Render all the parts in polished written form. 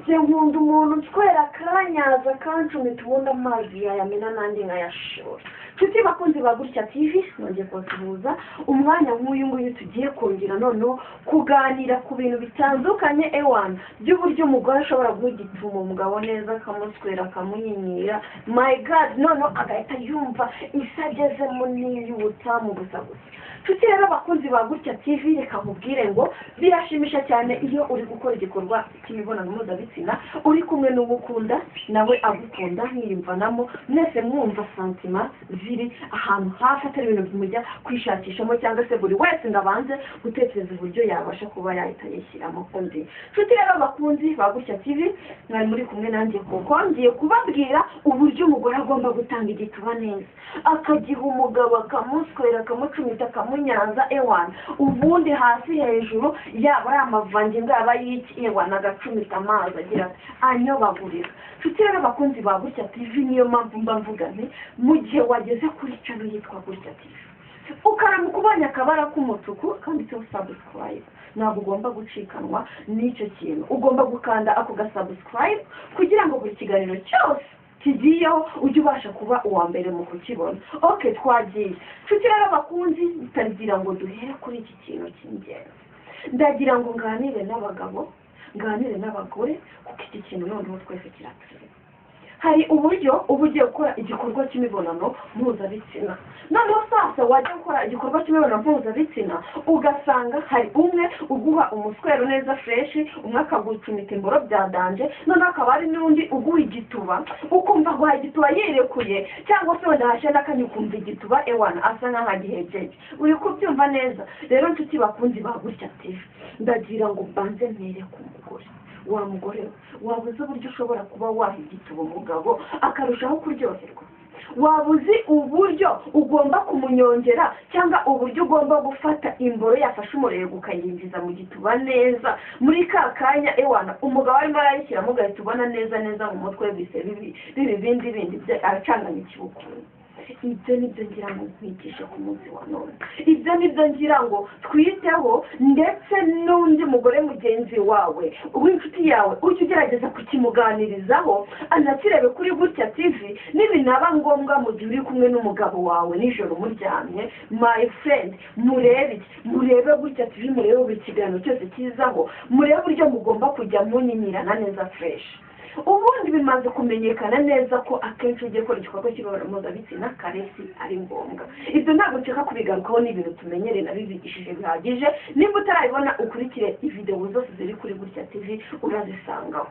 Njye nkunda umuntu nswera akanyaza, akancumita, ubundi amazi yayamena nanjye nkayashora. Nshuti bakunzi ba Gutya TV, nongeye kubasuhuza. Umwanya nk'uyu nguyu tugiye kongera noneho kuganira ku bintu bitandukanye, ewana, by'uburyo umugore ashobora guha igitumo umugabo neza, akamuswera, akamunyinyira, my God, noneho agahita yumva isi agezemo n'iy'ubutamu gusa gusa. Nshuti rero bakunzi ba Gutya TV, reka nkubwire ngo birashimisha cyane iyo uri gukora igikorwa cy'imibonano mpuzabitsina uri kumwe n'uwo ukunda, nawe agukunda, mwiyumvanamo mwese, mwumva sentiments ziri ahantu hafi, atari ibintu mujya kwishakishamo cyangwa se buri wese ngo abanze gutekereza uburyo yabasha kuba yahita yishyiramo undi. Nshuti rero bakunzi ba Gutya TV, mwari muri kumwe nanjye, kuko ngiye kubabwira uburyo umugore agomba gutanga igituba neza, akagiha umugabo, akamuswera, akamucumita, akamunyaza, ewana, ubundi hasi hejuru, yaba ari amavangingo, yaba y'iki, ewana, agacumita amazi agira ati anyobagurira. Nshuti rero bakunzi ba Gutya TV, niyo mpamvu mba mvuga nti mu gihe wageze kuri channel yitwa Gutya TV, ukaramuka ubonye akabara k'umutuku kanditseho subscribe, ntabwo ugomba gucikanwa n'icyo kintu. Ugomba gukanda ako ga subscribe kugira ngo buri kiganiro cyose kigiyeho ujye ubasha kuba uwa mbere mu kukibona. OK, twagiye. Nshuti rero bakunzi, ndagira ngo duhere kuri iki kintu cy'ingenzi. Ndagira ngo nganire n'abagabo, nganire n'abagore, kuko iki kintu noneho twese kiratureba. Hari uburyo uba ugiye gukora igikorwa cy'imibonano mpuzabitsina, noneho sasa wajya gukora igikorwa cy'imibonano mpuzabitsina ugasanga hari umwe uguha umuswero neza fresh, umwe akagucumita imboro bya danger, noneho akaba hari n'undi uguha igituba, ukumva aguha igituba yirekuye, cyangwa se wenda hashyira n'akanya ukumva igituba, ewana, asa nk'aho agihejeje. Uri kubyumva neza? Rero nshuti bakunzi ba Gutya TV, ndagira ngo mbanze mpere ku mugore. Wa mugore we, waba uzi uburyo ushobora kuba waha igituba umugabo akarushaho kuryoherwa? Waba uzi uburyo ugomba kumunyongera, cyangwa uburyo ugomba gufata imboro yafashe umurego ukayinjiza mu gituba neza muri ka kanya, ewana, umugabo arimo arayishyiramo, ugahita ubona neza neza mu mutwe bise bibi bibi bindi bindi bye, aracanganya ikibukuntu? Ibyo nibyo ngira ngo nkwigishe ku munsi wa none. Ibyo nibyo ngira ngo twiteho, ndetse n'undi mugore mugenzi wawe w'inshuti yawe ujye ugerageza kukimuganirizaho, anakirebe kuri Gutya TV. Nibinaba ngombwa, mu gihe uri kumwe n'umugabo wawe nijoro muryamye, my friend, murebe iki? Murebe Gutya TV, murebe buri kiganiro cyose kizaho, murebe uburyo mugomba kujya munyinyirana neza fresh. Ubundi bimaze kumenyekana neza ko akenshi ugiye gukora igikorwa cy'imibonano mpuzabitsina, caresse ari ngombwa. Ibyo ntabwo nshaka kubigarukaho, ni ibintu tumenyereye, nabibigishije bihagije. Nimba utarabibona, ukurikire videwo zose ziri kuri Gutya TV, urazisangaho.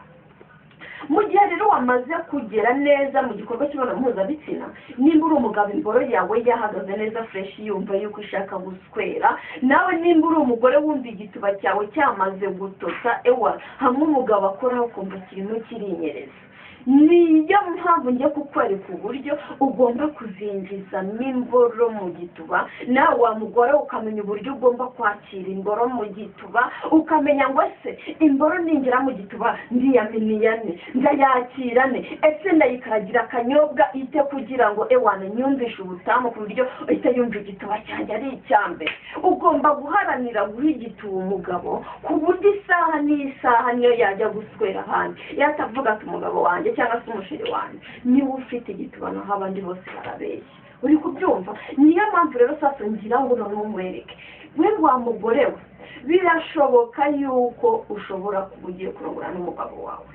Mu gihe rero wamaze kugera neza mu gikorwa cy'imibonano mpuzabitsina, nimba uri umugabo imboro yawe yahagaze neza fresh, yumva yuko ishaka guswera, nawe nimba uri umugore wumva igituba cyawe cyamaze gutota, ewa, hamwe umugabo akoraho ukumva kirimo kirinyereza, niyo mpamvu njya kukwereka uburyo ugomba kuzinjizamo imboro mu gituba. Nawe wa mugore, ukamenya uburyo ugomba kwakira imboro mu gituba, ukamenya ngo ese imboro ningera mu gituba ndiyaminiya ne, ndayakira ne? Ese ndayikaragira akanyobwa ite kugira ngo, ewana, nyumvishe ubutamu ku buryo uhita yumva igituba cyanjye ari icya mbere? Ugomba guharanira guha igituba umugabo ku buryo isaha n'isaha niyo yajya guswera ahandi yatavuga ati umugabo wanjye cyangwa se umusheri wanjye niwe ufite igituba, naho abandi bose barabeshya. Uri kubyumva? Niyo mpamvu rero sasa ngira ngo noneho umwereke. We wa mugore we, birashoboka yuko ushobora kuba ugiye kurongora n'umugabo wawe.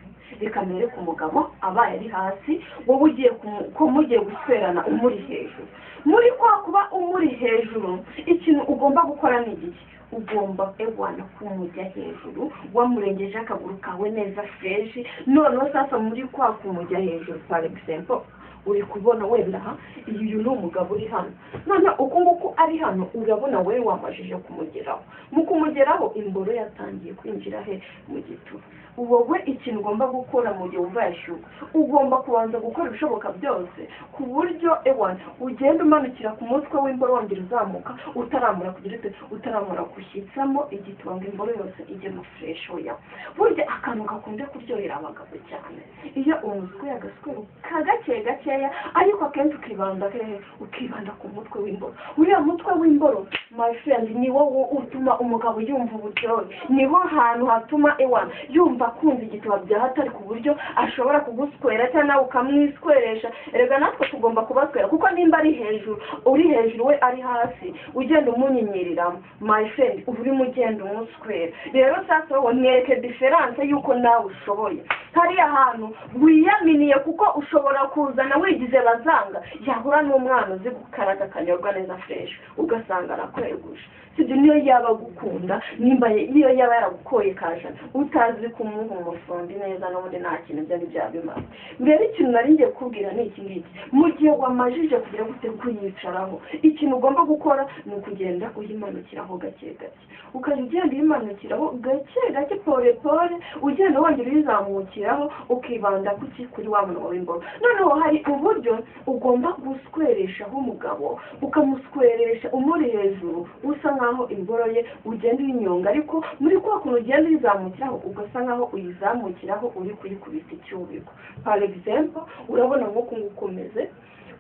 Reka mwereke umugabo abaye ari hasi, wowe ugiye ko mugiye guswerana umuri hejuru. Muri kwa kuba umuri hejuru, ikintu ugomba gukora ni igiki? Ugomba, ewana, kumujya hejuru wamurengeje akaguru kawe neza fresh. Noneho sasa muri kwa kumujya hejuru, for example, uri kubona wenda aha uyu ni umugabo uri hano, none uku nguku ari hano, urabona we wamajije kumugeraho. Mu kumugeraho, imboro yatangiye kwinjira he? Mu gituba. Wowe ikintu ugomba gukora mu gihe wumva yashyuwe, ugomba kubanza gukora ibishoboka byose ku buryo, ewana, ugenda umanukira ku mutwe w'imboro, wongera uzamuka, utaramura kugira ute? Utaramura gushyitsamo igituba ngo imboro yose ijyemo fresh. Oya, burya akantu gakunda kuryohera abagabo cyane, iyo umuswe agaswero ka gake gake. gakeya, ariko akenshi ukibanda hehe? Ukibanda ku mutwe w'imboro. Uriya mutwe w'imboro, my friend, ni wo utuma umugabo yumva uburyohe, niho hantu hatuma ewa yumva akunze igituba bya hatari, ku buryo ashobora kuguswera cyangwa nawe ukamwisweresha. Erega natwe tugomba kubaswera, kuko nimba ari hejuru, uri hejuru, we ari hasi, ugenda umunyinyiriramo, my friend, uba urimo ugenda umuswera. Rero sasa wowe mwereke différence y'uko nawe ushoboye hariya hantu wiyaminiye, kuko ushobora kuzana wigize bazanga, yahura n'umwana uzi gukaraga akanyobwa neza fresh, ugasanga arakweguje. Sibyo? Niyo yaba agukunda, nimba niyo yaba yaragukoye kajana, utazi kumuha umufundi neza, n'ubundi nta kintu byari byabimaze. Rero ikintu nari ngiye kukubwira ni iki ngiki: mu gihe wamajije kugira gute, kuyicaraho, ikintu ugomba gukora ni ukugenda uyimanukiraho gake gake, ukajya ugenda uyimanukiraho gake gake, pole pole, ugenda wongera uyizamukiraho, ukibanda kuki? Kuri wa munwa w'imboro. Noneho hari uburyo ugomba guswereshaho umugabo, ukamusweresha umuri hejuru, usa nkaho imboro ye ugenda uyinyonga, ariko muri kwa kuntu ugenda uyizamukiraho, ugasa nkaho uyizamukiraho uri kuyikubita icyubiko. Par exemple, urabona nk'uku nguku umeze,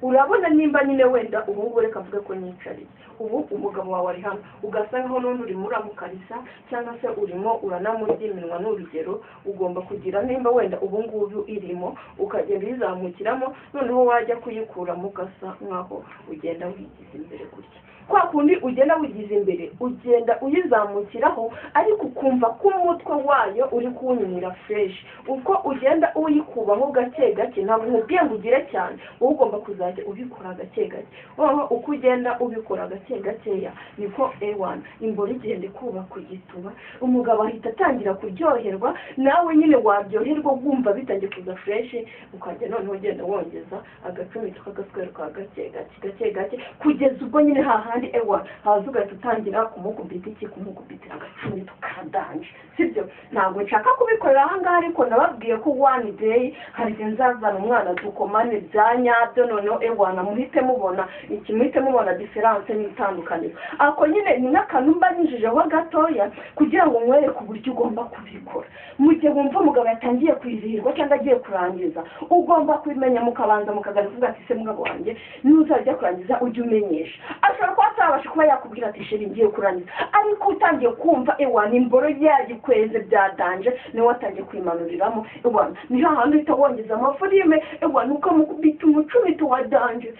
urabona nimba nyine wenda ubu ngubu, reka mvuge ko nyicariye ubu, umugabo wawe ari hano, ugasa nkaho none urimo uramukarisa cyangwa se urimo uranamurya iminwa. Ni urugero. Ugomba kugira nimba wenda ubu ngubu irimo, ukagenda uyizamukiramo, noneho wajya kuyikuramo ugasa nkaho ugenda wigiza imbere gutya. Kwa kundi ugenda wigiza imbere, ugenda uyizamukiraho, ariko ukumva ko umutwe wayo uri kuwunyura fresh, uko ugenda uyikubaho gake gake. Ntabwo nkubwiye ngo ugire cyane, wowe ugomba kuzajya ubikora gake gake. Noneho uko ugenda ubikora gake gakeya, niko ewana imboro igenda ikuba ku gituba, umugabo ahita atangira kuryoherwa. Nawe nyine waryoherwa, wumva bitangiye kuza fresh, ukajya noneho ugenda wongeza agacumito k'agaswero ka gake gake, gake gake, kugeza ubwo nyine hahandi ewa haza ugahita utangira kumukubita iki? Kumukubitira agacumito ka danger. Sibyo? Ntabwo nshaka kubikorera aha ngaha, ariko nababwiye ko one day hari igihe nzazana umwana dukomane bya nyabyo, noneho ewana muhite mubona iki? Muhite mubona différence n'itandukaniro. Ako nyine ni nk'akantu mba nyujijeho gatoya kugira ngo nkwereke uburyo ugomba kubikora. Mu gihe wumva umugabo yatangiye kwizihirwa cyangwa agiye kurangiza, ugomba kubimenya, mukabanza mukaganira, uvuga ati: "Se mugabo wanjye, nuzajya kurangiza ujye umenyesha." Ashobora kuba atabasha kuba yakubwira ati: "Chéri, ngiye kurangiza," ariko utangiye kumva ewana imboro yayikweze bya danger, niwe watangiye kwimanuriramo, ewana ni hahandi uhita wongeza amafurime, ewana ukamukubita umucumito wa danger,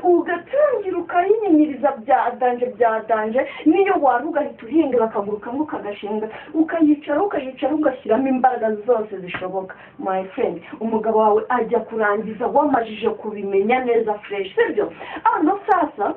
ugatangira ukayinyinyiriza bya danger, bya danger. Niyo wari ugahita uhindura akaguru kamwe, ukagashinga, ukayicara, ukayicara, ugashyiramo imbaraga zose zishoboka. My friend, umugabo wawe ajya kurangiza wamajije kubimenya neza fresh. Sibyo? Ano sasa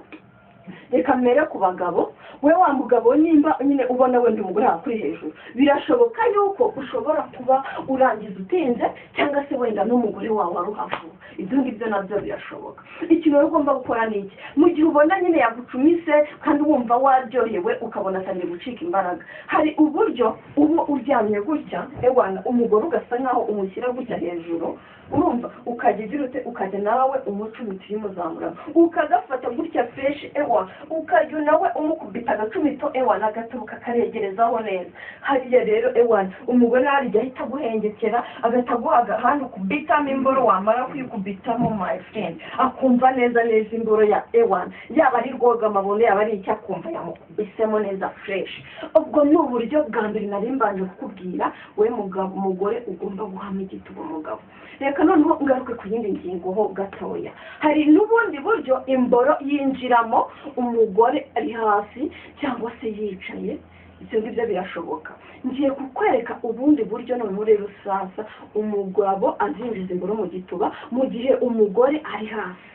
reka mbere ku bagabo. We wa mugabo, nimba nyine ubona wenda umugore wawe kuri hejuru, birashoboka yuko ushobora kuba urangiza utinze, cyangwa se wenda n'umugore wawe aruha vuba. Ibyo ngibyo nabyo birashoboka. Ikintu rero ugomba gukora ni iki? Mu gihe ubona nyine yagucumise kandi wumva waryohewe, ukabona atangiye gucika imbaraga, hari uburyo uba uryamye gutya, ewana umugore ugasa nkaho umushyira gutya hejuru, urumva, ukajya ugira ute? Ukajya nawe umucumita uyimuzamura, ukagafata gutya fresh, ewa ukajya nawe umukubita agacumito, ewa n'agaturuka karegerezaho neza hariya. Rero ewa umugore hari igihe ahita aguhengekera, agahita aguha agahanda ukubitamo imboro. Wamara kwikubitamo, my friend, akumva neza neza imboro ya ewana, yaba ari rwoga amabondo, yaba ari icyo, akumva yamukubisemo neza fresh. Ubwo ni uburyo bwa mbere nari mbanje kukubwira, we mugabo, umugore ugomba guhama igituba umugabo. Reka noneho ngaruke ku yindi ngingo ho gatoya. Hari n'ubundi buryo imboro yinjiramo umugore ari hasi cyangwa se yicaye. Ibyo ngibyo birashoboka. Ngiye kukwereka ubundi buryo noneho rero sasa umugabo azinjiza imboro mu gituba mu gihe umugore ari hasi.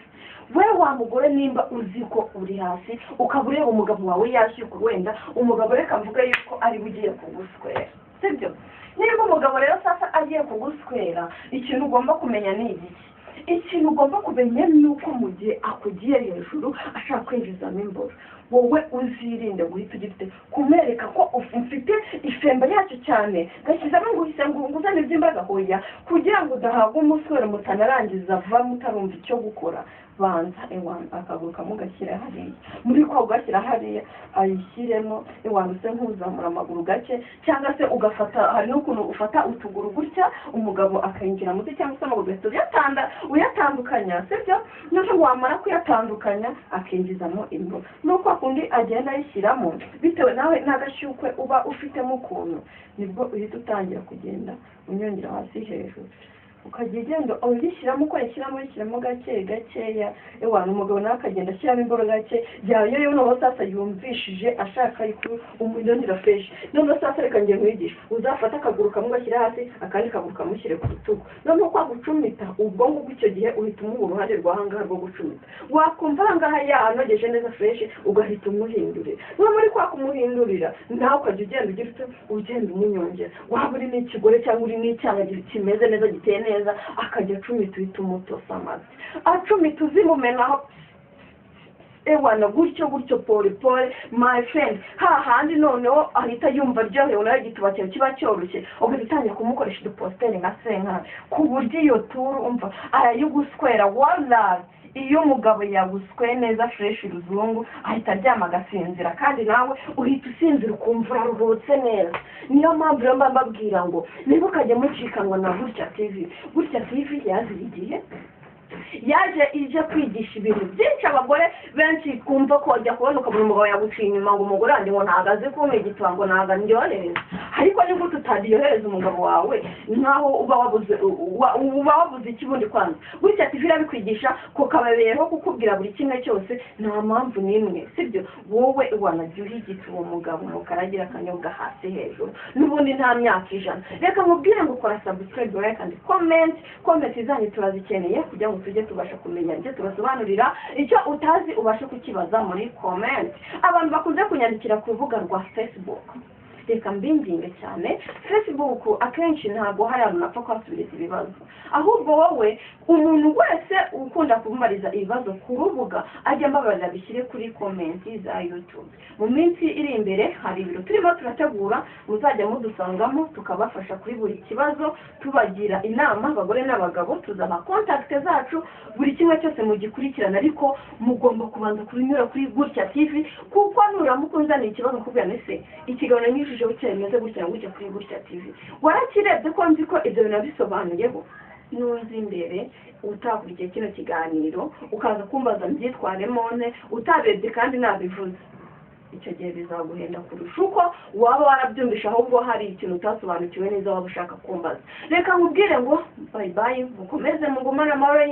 We wa mugore, nimba uzi ko uri hasi, ukaba ureba umugabo wawe yashyuka, wenda umugabo reka mvuge yuko ari we ugiye kuguswera, sibyo? Niba umugabo rero sasa agiye kuguswera, ikintu ugomba kumenya ni igiki? Ikintu ugomba kumenya ni uko mu gihe akugiye hejuru ashaka kwinjizamo imboro, wowe uzirinde guhita ugira ute? Kumwereka ko ufite ifemba yacyo cyane, gashyizemo ngo uhise ngo uzane iby'imbaraga. Hoya, kugira ngo udahabwa umusore mutanarangiza vuba, mutarumva icyo gukora. Banza ewana akaguru kamwe ugashyira hariya, muri kwa ugashyira hariya ayishyiremo, ewana use nk'uzamura amaguru gake, cyangwa se ugafata, hari n'ukuntu ufata utuguru gutya, umugabo akayinjira munsi, cyangwa se amaguru ugahita uyatandukanya, sibyo? Noneho wamara kuyatandukanya akinjizamo imboro, nuko kundi agenda ayishyiramo bitewe nawe n'agashyukwe uba ufitemo ukuntu, nibwo uhita utangira kugenda unyongera hasi hejuru, ukajya ugenda uyishyiramo uko ayishyiramo, uyishyiramo gake gakeya. Ewana umugabo nawe akagenda ashyiramo imboro gake yayo. Yo noneho sasa yumvishije ashaka yuko umunyongera fresh. Noneho sasa reka ngiye nkwigisha: uzafate akaguru kamwe ugashyira hasi, akandi kaguru kamushyire ku rutugu. Noneho kwa gucumita, ubwo ngubwo icyo gihe uhita umuha uruhande rw'ahangaha rwo gucumita. Wakumva ahangaha yanogeje neza fresh, ugahita umuhindurira. Niba muri kwa kumuhindurira, nawe ukajya ugenda ugira ute, ugenda umunyongera. Waba uri n'ikigore cyangwa uri n'icyana kimeze neza, giteye neza, akajya acumita, uhita umutosa amazi, acumita uzimumenaho. Ewana gutyo gutyo, pole pole, my friend, hahandi noneho ahita yumva aryohewe, nawe igituba cyawe kiba cyoroshye, ugahita utangira kumukoresha udupositeri nka senkani, ku buryo iyo turu umva arayiguswera. Walayi, iyo umugabo yagusweye neza fresh ruzungu, ahita aryama agasinzira, kandi nawe uhita usinzira ukumva uraruhutse neza. Niyo mpamvu rero mba mbabwira ngo niba ukajya mucikanwa na Gutya TV. Gutya TV yaziye igihe, yaje ije kwigisha ibintu byinshi abagore benshi kumva ko wajya kubona ukabona umugabo yaguciye inyuma, ngo umugore wanjye ngo ntabwo azi kumpa igituba, ngo ntabwo andyohereza. Ariko ni gute utaryohereza umugabo wawe, nkaho uba wabuze ikibundi? Kwanza Gutya TV irabikwigisha, kukababereho kukubwira buri kimwe cyose, nta mpamvu n'imwe, sibyo? Wowe wanajya uhigita uwo mugabo, mukaragira akanyobwa hasi hejuru, n'ubundi nta myaka 100. Reka nkubwire ngo ukora subscribe, like and comment. Comment zanyu turazikeneye kugira ngo tujye tubasha kumenya ibyo tubasobanurira. Icyo utazi ubashe kukibaza muri comment. Abantu bakunze kunyandikira ku rubuga rwa Facebook, reka mbinginge cyane, Facebook akenshi ntabwo hari abantu napfa kuhasubiriza ibibazo. Ahubwo wowe, umuntu wese ukunda kumubariza ibibazo ku rubuga, ajya ambabarira bishyire kuri comment za YouTube. Mu minsi iri imbere hari ibiro turimo turategura muzajya mudusangamo, tukabafasha kuri buri kibazo, tubagira inama abagore n'abagabo. Tuzabaha contact zacu, buri kimwe cyose mugikurikirana, ariko mugomba kubanza kubinyura kuri Gutya TV, kuko nuramuka unzaniye ikibazo nkubwira ese ikiganiro nyujije gutya bimeze gutya na gutya kuri Gutya TV, warakirebye ko nzi ko ibyo bintu bisobanuyeho? Nuza imbere utakurikiye kino kiganiro, ukaza kumbaza mbyitwaremo nte, utabirebye kandi nabivuze, icyo gihe bizaguhenda kurusha uko waba warabyumvisha. Ahubwo hari ikintu utasobanukiwe neza waba ushaka kumbaza. Reka nkubwire ngo bye bye, mukomeze mugumane amahoro y'Imana.